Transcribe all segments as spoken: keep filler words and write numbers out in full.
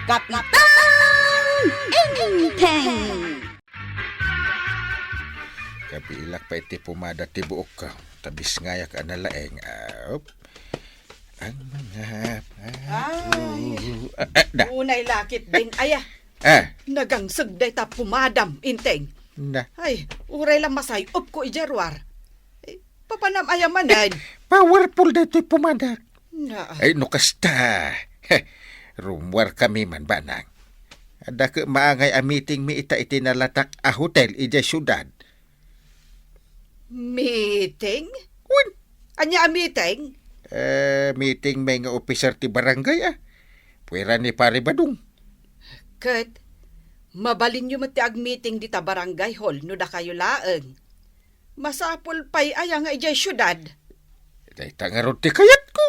Kapitan Enteng! Kabiilak pay ti pumada ti buokko. Tabisngayak a nalaeng. Ah, op. Ang mga Ay. Ah, ah, na. Unay lakit din, aya. Ah. Nagangseg dayta pumadam, Enteng. Na. Ay, uray la masay-opko idiay ruar. Ay, papanam aya manen? Powerful daytoy pumada. Na. Ay, no kasta. He, rummuarkami man, banang. Adda ket maangay a meetingmi ita iti nalatak a hotel idiay siudad. Meeting? Wen. Ania a meeting? Eh, meeting met nga opiser ti barangay, ah. Puera ni Pare Badong. Ket, mabalinyo met ti agmeeting dita barangay hall no dakayo laeng. Masapul pay aya nga idiay siudad? Dayta ngarud ti kayatko.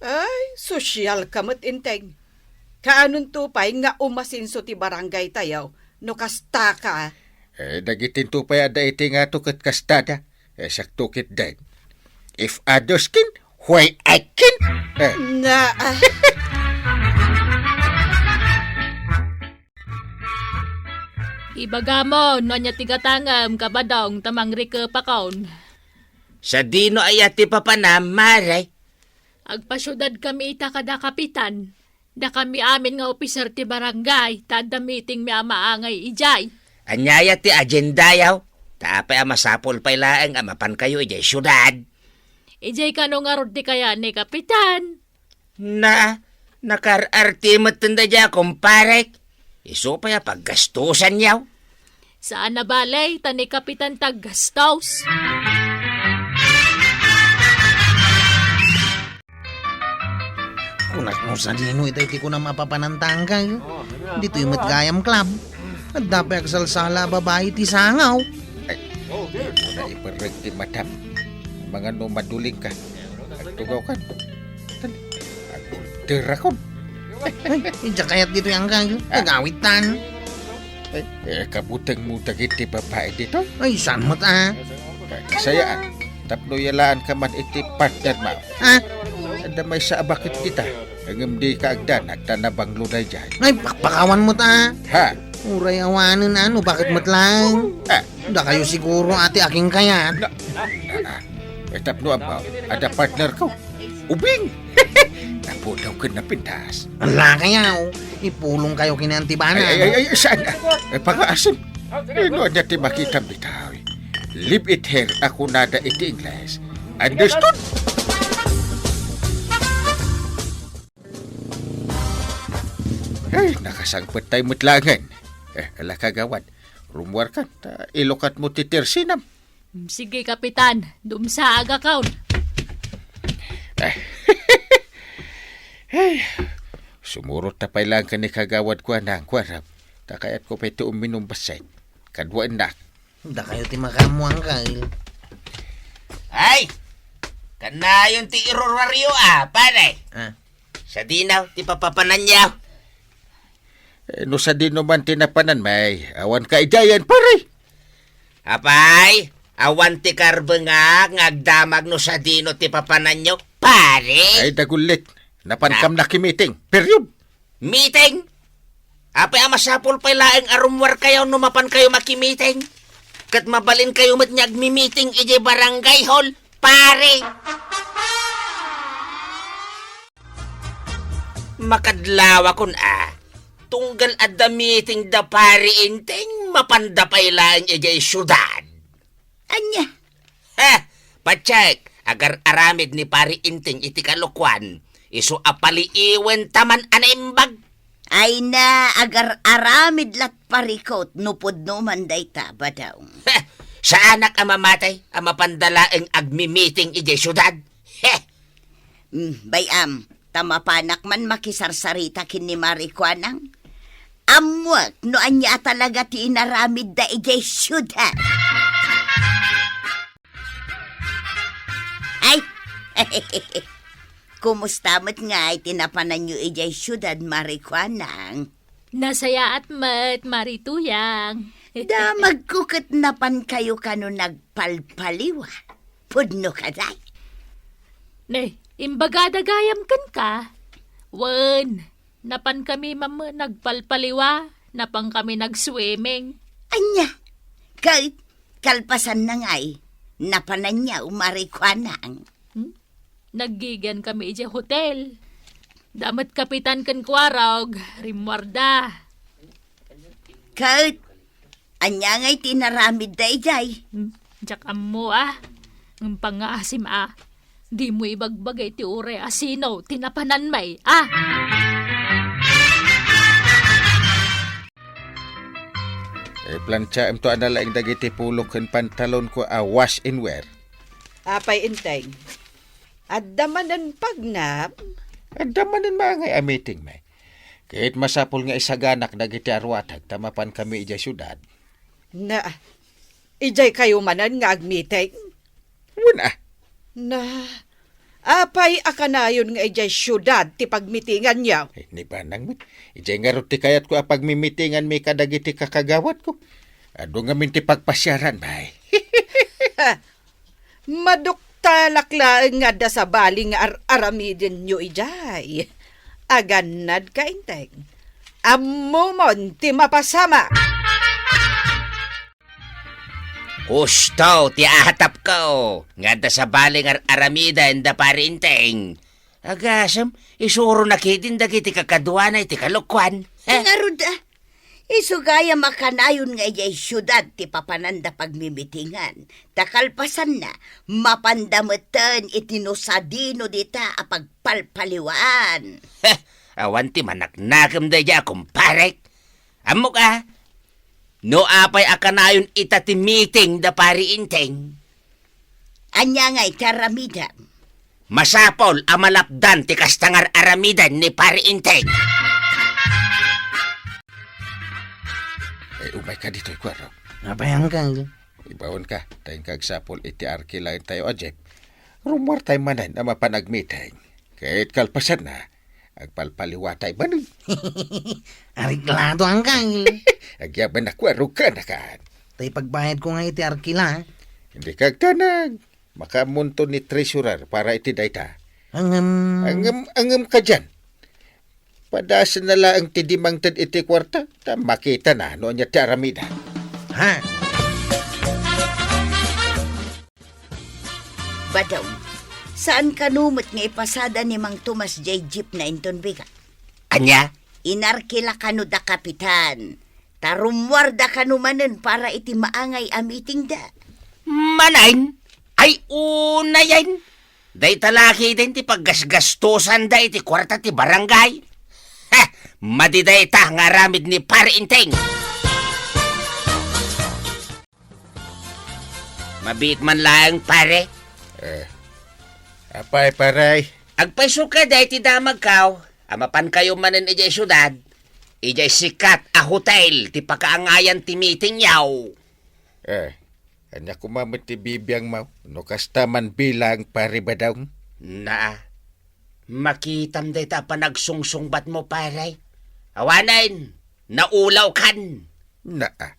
Ay, sosyal ka met, Enteng. Kaanonto pay nga umasenso ti barangay tayo no kasta ka? Eh, dagitinto pay adda iti ngato ket kastada. Eh, siakto ketdin. If others can, why I can't? Eh. Na, ah. Ibagam no ania ti gatangem, Kabadong, ta mangrikepakon. Sadino aya ti papanam, Mare? Agpasiudadkami ita kada kapitan. Dakami amin nga opiser ti barangay, ta adda meetingmi a maangay idiay. Ania aya ti agendayo? Ta apay a masapul pay laeng a mapankayo idiay siudad? Idiay kano ngarud ti kayat ni Kapitan. Na, nakaar-arte metten daydiay a kumparek. Isu pay a paggastosanyo. Saan a bale, ta ni Kapitan ti aggastos. Kunak no sadino itay ti kunam a papanantan kayo. Ditoy met gayam club. Adda pay agsalsala a babai ti sangaw. Ay, naiperrek ti matam. Mangano madulingka. Agtugawkan. Agulterakon. Ay, idiak kayat ditoy anggayo. Ah. Agawidtan. Ay, eh, kabutengmo dagiti babai ditoy? Ay, saan met, ah? Ay, kasayaan. Tapno yalaanka man iti partnermo. Ah? Adda maysa a baket dita. Ngem dika agdanag ta nabanglo daydiay. Ay, pakpakawan met, ah. Ha? Uray awanen, ano, baket met laeng? Ah. Dakayo siguro, ati, akin kayat. Na, ah, ah. Eh, tapno ammo, adda partnerko. Ubing! Napudaw ken napintas. Ala kayaw, ipulong kayo ken ni Auntie Bana. Ay, ay, ay, ay, saan? Eh, pangaasim. Eh, no, adda ti makitam dita. Leave it here, a kunada iti Ingles. Understood? Ay, nakasangpet tayo met laengen. Eh, ala kagawad, rummuarkan, ta ilukatmo ti tersinam. Mm, sige, Kapitan. Dumsaagakon. Ay. Ay. Sumurot ta pay laeng ken ni Kagawad Kuanang, kuarap. Ta kayatko pay ti uminum bassit. Kaduaennak. Dakayo ti makaammoan, Kyle. Ay! Kanayon ti iruruaryo, ah, pare. Ah. Sadino ti papapananyo? Eh, no sadino man ti napananmi, awan kaidiayen, pare. Apay, awan ti karbengak nga agdamag no sadino ti papananyo, pare. Ay, dagullit. Napankam nakimiting. Period. Meeting? Apay a masapul pay laeng a rummuarkayo no mapankayo makimiting? Ket mabalinkayo met nga agmimiting idiay barangay hall, pare. Makadlawakon a, tunggal adda meeting da Pari Enteng, mapanda pay laeng idiay siudad. Ania? Ha! Pacheck, agar-aramid ni Pari Enteng iti kalokuan, isu a paliiwen ta man a naimbag. Ay na, agar-aramid lat parikot no pudno man dayta, Badong. Ha! Saanak a mamatay a mapanda laeng agmimiting idiay siudad. He! Mm, bay-am, ta mapanak man makisarsarita ken ni Mari Kuanang. Ammuek no ania a talaga ti inaramidda idiay siudad. Ay! Kumusta met ngay ti napananyo idiay siudad, Mari Kuanang? Nasayaat met, Mari Tuyang. Damagko ket napankayo kano nagpalpaliw. Pudno kadi? Ne, imbagada gayam kenka? Wen, Napankami, mama, nagpalpaliwa. Napankami nag-swimming. Ania? Ket kalpasanna ngay, napananyo marijuana? Hmm? Naggigian kami idiay hotel. Da met kapitan ken kuarog, rimmuarda. Ket ania ngay ti inaramidda idiay? Hmm, diak ammo, a. Ngem pangngaasim, a. Dimo ibagbaga iti uray a sino ti napananmi, a. Iplantiaemto a nalaing dagiti pulok ken pantalonko a wash and wear. Apay, Enteng? Adda manen pagnam? Adda manen maangay a meeting, may. Ket masapul nga isaganak dagiti aruatak ta mapankami idiay siudad. Na, idiay kayo manen nga agmeeting? Wen, a. Na, apay a kanayon nga idiay siudad ti pagmeetinganyo? Eh, ni banang met. Idiay ngarud ti kayatko a pagmeetinganmi kadagiti kakagawatko. Adu ngamin ti pagpasiaran, bay. Maduktalak laeng nga adda sabali nga ar-aramidenyo idiay. Agannadka, Enteng. Ammomon ti mapasamak. Husto ti atapko nga adda sabali nga ar-aramiden da Pari Enteng. Agasem, isuronak ketdin dagiti kakaduana iti kalokuan. Eh? Ngarud, a, isu gayam a kanayon nga idiay siudad ti papananda pagmimitingan, ta kalpasanna, mapanda metten iti no sadino dita a pagpalpaliwaan. Heh, awan ti manaknakem daydiay a kumparek. Ammok a, no apay a kanayon ita ti meeting da Pari Enteng? Ania ngay ti aramidem? Masapul a malapdan ti kasta nga ar-aramiden ni Pari Enteng. Ay, umayka ditoy, kuarog. Apay, Angkal? Ibaonka, ta inka agsapul iti arkilaentayo a jeep. Rummuartay manen a mapan agmeeting. Ket kalpasanna, agpalpaliwatay manen. Areglado, Angkal. Agyaman a kuarog kanakan. Ta ipagbayadko ngay iti arkila. Dika agdanag. Makaammon to ni treasurer para iti dayta. Ngem. Ngem, ngem ka diay. Padasenna laeng ti dimangted iti kuarta, ta makitana no ania ti aramidna. Ha? Badong, saan kano met nga ipasada ni Mang Tomas diay jeepna inton bigat? Ania? Inarkila kano da kapitan, ta rummuarda kano manen para iti maangay a meetingda. Manen? Ay, unayen! Dayta la ketdin ti paggasgastosanda iti kuarta ti barangay. Ha! Madi dayta nga aramid ni Pare Enteng. Mabiit man laeng, pare. Eh, apay, pare? Agpayso kadi ti damagko a mapankayo manen idiay siudad, idiay sikat a hotel ti pakaangayan ti meetingyo. Eh, ania koma met ti bibiangmo no kasta man bilang, Pare Badong? Naa, makitam dayta a panagsungsungbatmo, pare. Awanen, naulawkan. Naa.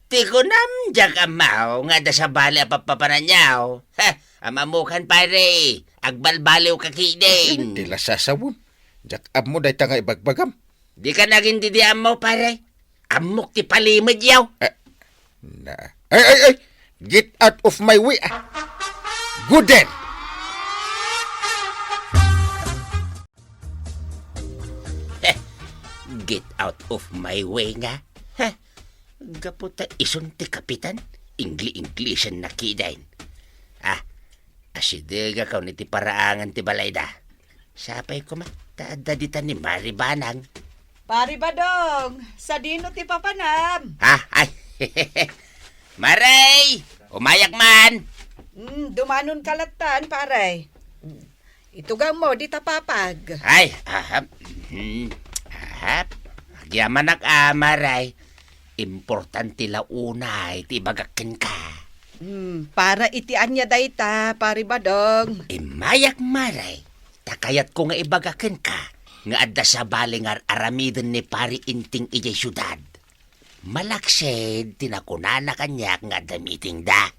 Ti kunam, diak ammo nga adda sabali a pappapananyo. Ha, ammokan, pare, agbalbaliwka ketdin. Ti la sasawem. Diak ammo dayta nga ibagbagam. Dika nagin didi ammo, pare. Ammok ti palimedyo. Eh, na. Ay, ay, ay! Get out of my way, ah! Go there! Get out of my way nga. Heh, gapu ta isun ti kapitan, Ingli-Inglisan na kiden. Ah, asidegak iti paraangan ti balayda. Sapay koma, ta adda dita ni Mari Banang. Pari Badong, sadino ti papanam? Ha? Ay, Maray! Umayak man! Hmm, dumanon ka lattan, pare. Hmm. Itugawmo dita papag. Ay, ahap. Mhm. Ahap. Agyamanak a, Maray. Importante la unay ti ibagak kenka. Hmm, para iti ania dayta, Pari Badong? Immayak, Maray. Ta kayatko nga ibagak kenka nga adda sabali nga ar-aramiden ni Pari Enteng idiay siudad. Malaksid ti nakunana kaniak nga adda meetingda.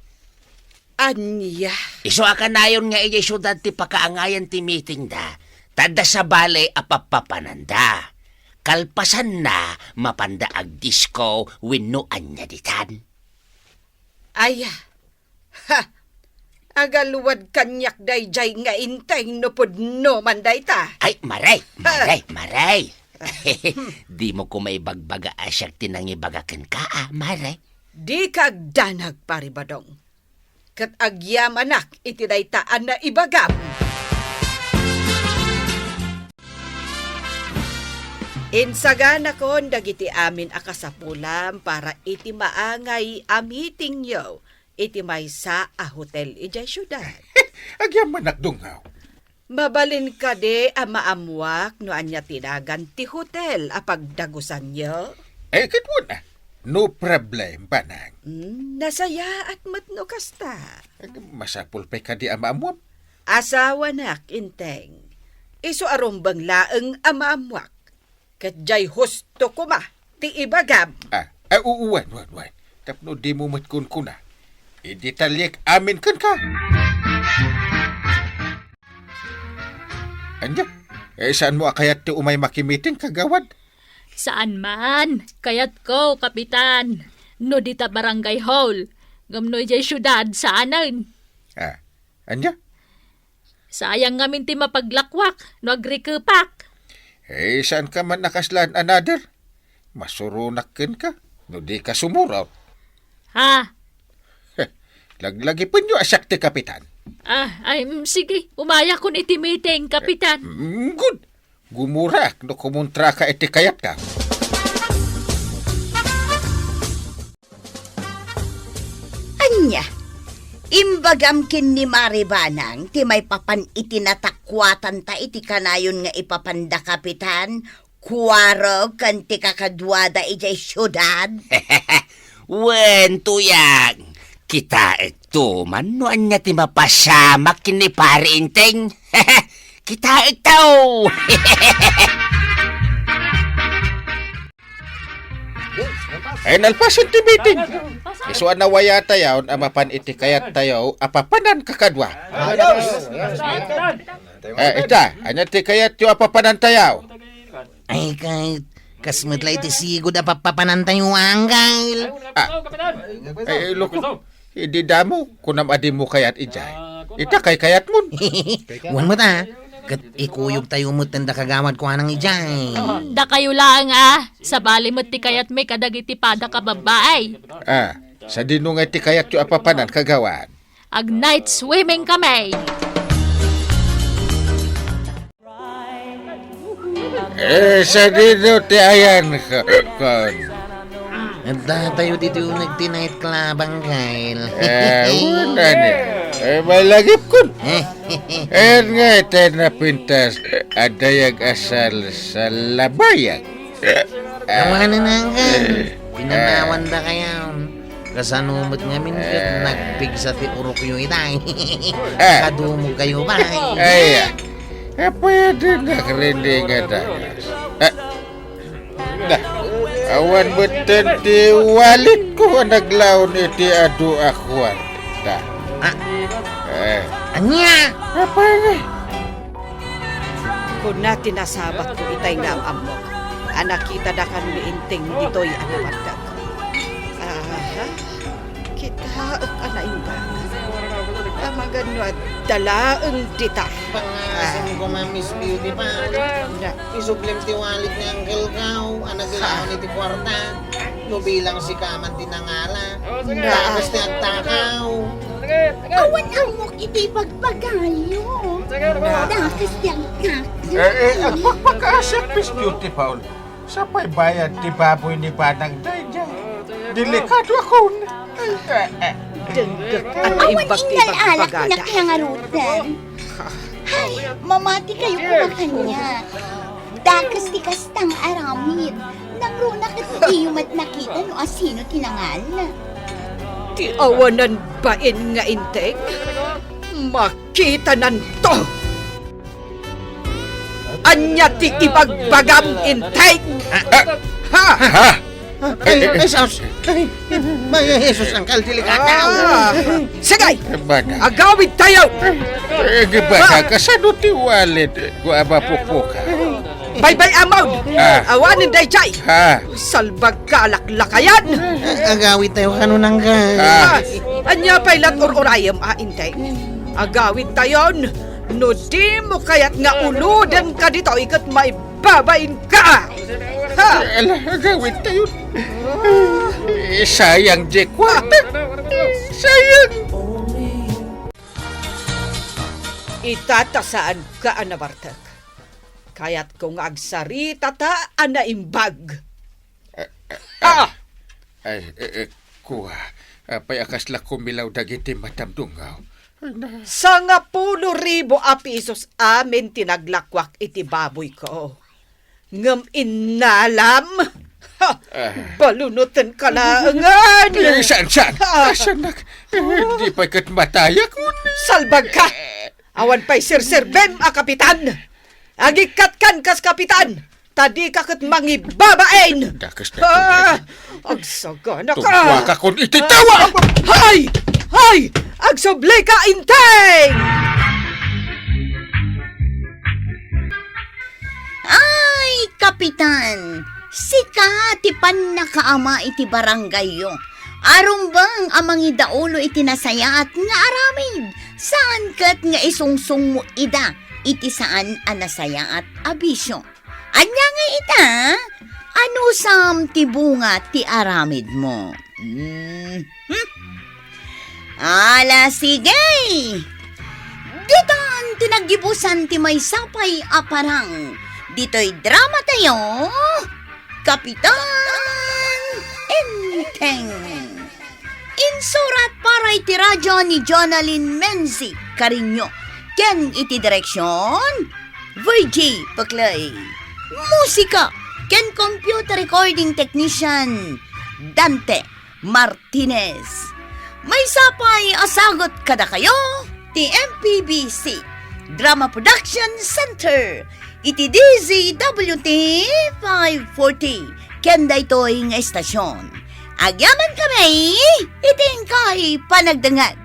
Ania? Isu a kanayon nga idiay siudad ti pakaangayan ti meetingda, Ta adda sabali a pappapananda. Kalpasanna, mapanda agdisko wenno ania ditan. Ay, ha! Agaluad kaniak daydiay nga inteng no pudno man dayta. Ay, maray, maray, maray. Dimo koma ibagbaga a siak ti nangibaga kenka, a, maray. Dika agdanag, Pari Badong. Ket agyamanak iti dayta a naibagam. Insaganakon dagiti amin a kasapulam para iti maangay a meetingyo iti maysa a hotel idiay siudad. Agyamanak, Dunghaw. Mabalin kadi a maammuak no ania ti nagan ti hotel a pagdagusanyo? Eh, ket wen, ah. No problem, Banang. Hmm, nasayaat met no kasta. Eh, masapul pay kadi a maammuam? Asawanak, Inteng. Isu a rumbeng laeng a maammuak. Ket diay husto koma ti ibagam. Ah, ah, u-, wen, wen, wen. Tapno dimo met kunkuna. Idetaliek amin kenka. Ania? Eh, saanmo a kayat ti umay makimiting, kagawad? Saan man. Kayatko, Kapitan. No dita barangay hall. Ngem no idiay siudad, saanen. Ah, ania? Sayang ngamin ti mapaglakwak no agrikepak. Eh, saanka man a kasla another? Masuronak kenka no dika sumurot. Ha? Heh, laglagipenyo a siak ti kapitan. Ah, ay, mm, sige. Umayakon iti meeting, Kapitan. Mm, good. Gumurak no kumuntraka iti kayatka. Ania? Imbagam ken ni Mari Banang ti maipapan iti natakuatanta iti kanayon nga ipapanda kapitan, kuarog ken ti kakaduada idiay siudad? Wen, Tuyang, kitaekto man no ania ti mapasamak ken ni Pari Inteng. Kitaekto! Eh, nalpasen ti meeting. Isu a nawayatayon a mapan iti kayattayo a papanan kakadua. Ayos! Eh, ita, ania ti kayatyo a papanantayo? Ay, kay, kas met la iti sigud a papapanantayo, anggal. Ah. Eh, loko. Idi damo, kunam a dimo kayat idiay. Ita kay kayatmon. Wen met, a. Ket ikuyogtayo met denda kagawad kuanang idiay. Dakayo laeng, a. Sabali met ti kayatmi kadagiti pada ka babbai. Ah, sadino nga ti kayatyo a papanan, kagawad? Ag-night swimming kami. Eh, sadino ti ayan ko-, kon? Adda tayo ditoy nagti-night club, anggal. Eh, wala niya. Eh, malagip kun. Eh, nga iti napintas, adda yag asal sa labayag. Awanan, anggal. Pinanawan da kayo. Kasano met ngamin ket nagpigsa ti urokyo itay? Ah. Kadumog kayo ba? Ay, ah. Apay a di nakrinding a dagas? Ah. Da. Awan metten ti walletko a naglaon iti adu a kuarta. Ah. Eh. Ania? Apay nga? Kuna ti nasabatko itay nga am-ammok a nakitadakan ni Inteng ditoy a nabatdak. Aha, kitaek a naimbaga. Amangan no adda laeng dita. Pangasim ko, Ma'am Miss Beauty pa. Na. Isublem ti wallet ni Uncle Kao a naglaon iti kuarta. No bilang sika man ti nangala. Na. Tapos ti agtakaw. Awan ammok iti ibagbagayo. Dakes ti agkak. Eh, eh, agpakpakaasiak, Miss Beautiful. Sapay bayad ti baboy ni Banang daydiay. Delikado akon. Eh, eh. Awan innal alak ti nakilangaruten. Ay, mamati kayo koma kaniak. Dakes ti kasta nga aramid. Nangruna ket diyo met nakita no asino ti nangal. Ti awanan bain nga Inteng, makitananto. Ania ti ibagbagam, Inteng? Ah, ah. Ha? Ha? Ay, ay, sus. Ay, ay, Jesus, Uncle, delikado. Ah, sige! Bana. Agawidtayon! Eh, gibasa ka, sano ti wallet? Kua, mapukpuka. Baybay-amon! Ah. Awanen dayjay! Ah. Salbag ka, laklakayan! Agawidtayo, kanunang ka. Ah. Ah, ania pay lat ur-urayem, a, Inteng? Agawidtayon! No dimo kayat nga ulodenka ditoy ket maibabainka! Ha? Ala, agawidtayon. Eh, sayang, Jack. What? Sayang. Ita ta saanka a nabartek. Kayatko nga agsaritata a naimbag. Ah! Ay, eh, eh, kua. Apay a kasla kumilaw dagiti matam dungaw? Ay, na- Sangapulo ribu a pesos amin ti naglakuak iti baboyko. Ngem innalam? Ha! Ah. Balunotenka laengen! Eh, saan, saan? Ah. Saan nak-, eh, di pay ket matayak, uni. Salbagka! Awan pay serserbem a kapitan! Agikatkan kas kapitan! Ta dika ket mangibabain! Dakes na Ah! ito. Agsagana ka! Tungkuaka kun iti tawa! Hay! Hay! Agsubli ka, Inteng! Ay, Kapitan! Sika ti pannakaama iti barangayyo. Arumbeng a mangidaulo iti nasayaat nga aramid. Saan ket nga isungsongmo ida iti saan a nasayaat a bisio. Ania nga ita? Anusam ti bunga ti aramidmo? Hmm. Hmm? Ala, sige! Ditan ti naggibusan ti maysa pay a parang. Ditoy drama tayo, Kapitan Enteng. Insurat para iti radyo ni Jonalyn Menzi Cariño ken iti direksyon, Virgie Peclay. Musika ken computer recording technician, Dante Martinez. Maysa pay a sagut kadakayo ti M P B C Drama Production Center iti D Z W T five forty ken daytoy nga estasyon. Agyamankami iti inkay panagdengngeg.